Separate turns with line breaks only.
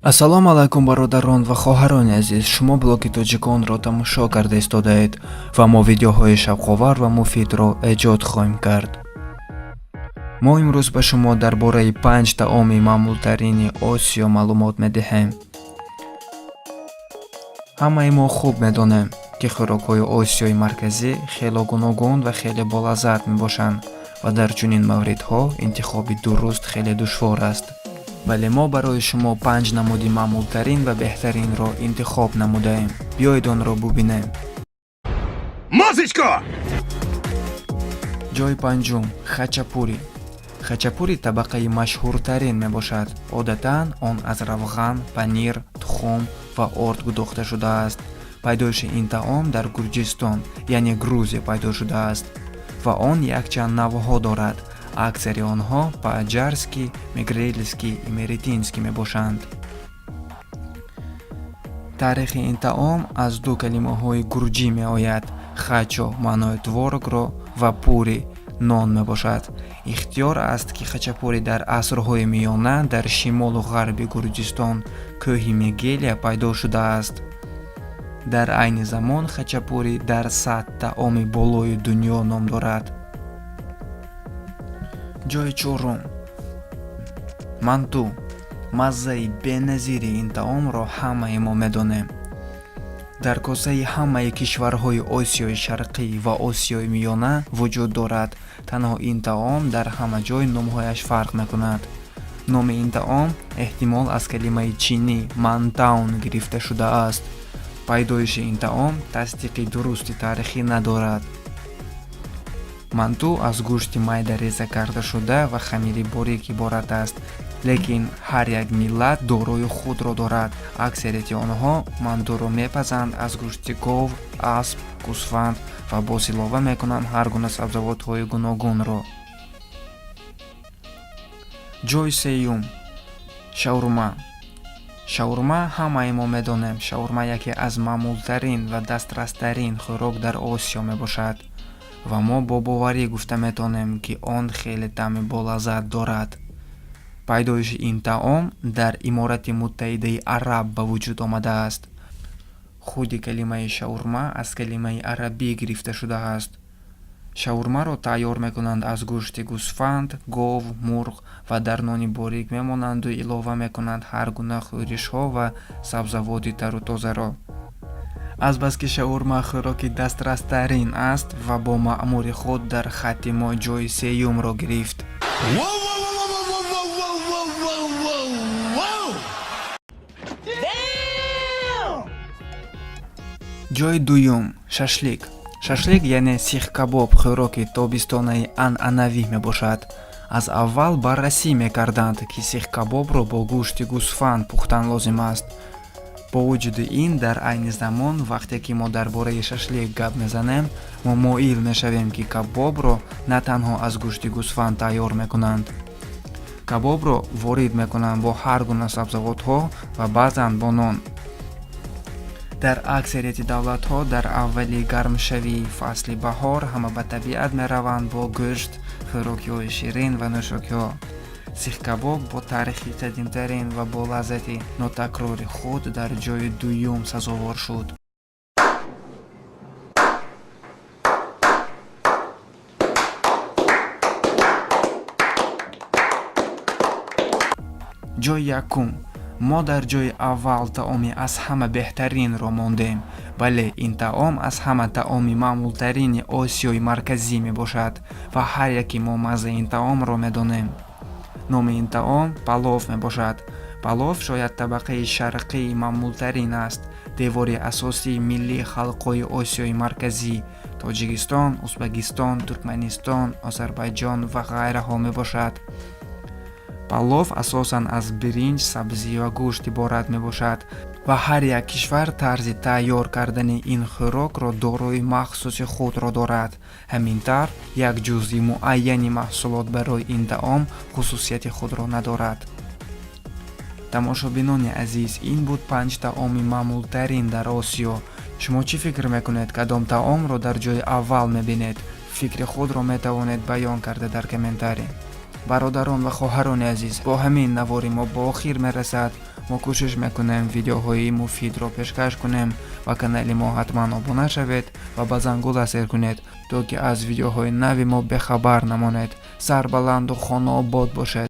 Ассалому алайкум, бародарон ва хоҳарони азиз! Шумо блоги тоҷиконро тамошо карда истодаед ва мо видеоҳои шавқовар ва муфидро эҷод хоҳем кард. Мо имрӯз ба шумо дар бораи панҷ таоми маъмултарини Осиё маълумот медиҳем. Ҳамаи мо хуб медонем, ки хӯрокҳои Осиёи Марказӣ хело гуногун ва хеле болаззат мебошанд ва дар чунин мавридҳо интихоби дуруст хеле душвор аст. Вале мо барои шумо панҷ намуди маъмултарин ва беҳтаринро интихоб намудаем. Биёед, онро бубинем.
Музычку!
Ҷои панҷум: хачапури. Хачапури табақаи машҳуртарин мебошад. Одатан он аз равған, панир, тухм ва орд гудохта шудааст. Пайдоиши ин таом дар Гурҷистон, яъне Грузия, пайдо шудааст ва он якчанд навъҳо дорад. Аксари онҳо по-аҷарский, мегрелский, имеретинский мебошанд. Таърихи ин таом аз ду калимаҳои гурҷӣ меояд: хачо маънои творогро ва пури нон мебошад. Ихтиёр аст, ки хачапури дар асрҳои миёна дар шимолу ғарби Гурҷистон, кӯҳи Мегелия, пайдо шудааст. Дар айни замон хачапури дар 100 таоми болои дунё ном дорад. Ҷои чорум: манту. Маззаи беназири ин таомро ҳамаи мо медонем. Дар косаи ҳамаи кишварҳои Осиёи Шарқӣ ва Осиёи Миёна вуҷуд дорад. Танҳо ин таом дар ҳама ҷой номҳояш фарқ мекунад. Номи ин таом эҳтимол аз калимаи чинӣ мантаун гирифта шудааст. Пайдоиши ин таом тасдиқи дурусти таърихӣ надорад. Манту аз гӯшти майда реза кардашуда ва хамири борик иборат аст, лекин ҳар як миллат дорои худро дорад. Аксарияти онҳо мантуро мепазанд аз гӯшти гов, асп, гӯсфанд ва боз илова мекунанд ҳар гуна сабзавотҳои гуногунро. Ҷои сеюм: шаурма. Шаурма ҳамаи мо медонем, шаурма яке аз маъмултарин ва дастрастарин хӯрок дар Осиё мебошад ва мо бо боварӣ гуфта метавонем, ки он хеле таъми болаззат дорад. Пайдоиши ин таом дар Иморати Муттаҳидаи Араб ба вуҷуд омадааст. Худи калимаи шаурма аз калимаи арабӣ гирифта шудааст. Шаурмаро тайёр мекунанд аз гӯшти гӯсфанд, гов, мурғ ва дар нони борик мемонанду илова мекунанд ҳар гуна хӯришҳо ва сабзавоти тару тозаро. Азбаски шаурма хӯроки дастрастарин аст ва бо маъмури худ дар хатти мо ҷои сеюмро гирифт.
Воу, воу, воу, воу, воу, воу, воу, воу, воу, воу! Damn!
Ҷои дуюм: шашлик. Шашлик, яъне сихкабоб, хӯроки тобистонаи анъанавӣ мебошад. Аз аввал баррасӣ мекарданд, ки сихкабобро бо гӯшти гӯсфанд пухтан лозим аст. Бо вуҷуди ин, дар айни замон, вақте ки мо дар бораи шашлик гап мезанем, мо моил мешавем, ки кабобро на танҳо аз гӯшти гӯсфанд тайёр мекунанд. Кабобро ворид мекунанд бо ҳар гуна сабзавотҳо ва баъзан бо нон. Дар аксарияти давлатҳо дар аввали гармшавии фасли баҳор ҳама ба табиат мераванд бо гӯшт, хӯрокиҳои ширин ва нӯшокиҳо. Сихкабоб бо таърихи қадимтарин ва бо лаззати нотакрори худ дар ҷои дуюм сазовор шуд. Ҷои якум. Мо дар ҷои аввал таоми аз ҳама беҳтаринро мондем. Бале, ин таом аз ҳама таоми маъмултарини Осиёи Марказӣ мебошад ва ҳар яки мо маззаи ин таомро медонем. Номи ин таом палов мебошад. Палов шояд табақаи шарқии маъмултарин аст, девори асосии миллии халқҳои Осиёи Марказӣ: Тоҷикистон, Узбакистон, Туркманистон, Озарбойҷон ва ғайраҳо мебошад. Палов асосан аз биринҷ, сабзӣ ва гӯшт иборат мебошад ва ҳар як кишвар тарзи тайёр кардани ин хӯрокро дорои махсуси худро дорад. Ҳамин тавр, як ҷузъи муайяни маҳсулот барои ин таом хусусияти худро надорад. Тамошобинони азиз, ин буд панҷ таоми маъмултарин дар Осиё. Шумо чӣ фикр мекунед? Кадом таомро дар ҷои аввал мебинед? Фикри худро метавонед баён карда дар комментарий. Бародарон ва хоҳарони азиз, бо ҳамин навори мо ба охир мерасад. Мо кӯшиш мекунем, видеоҳои муфидро пешкаш кунем. Ба канали мо ҳатман обуна шавед ва ба зангула сер кунед, то ки аз видеоҳои нави мо бехабар намонед. Сарбаланду хонаобод бошед.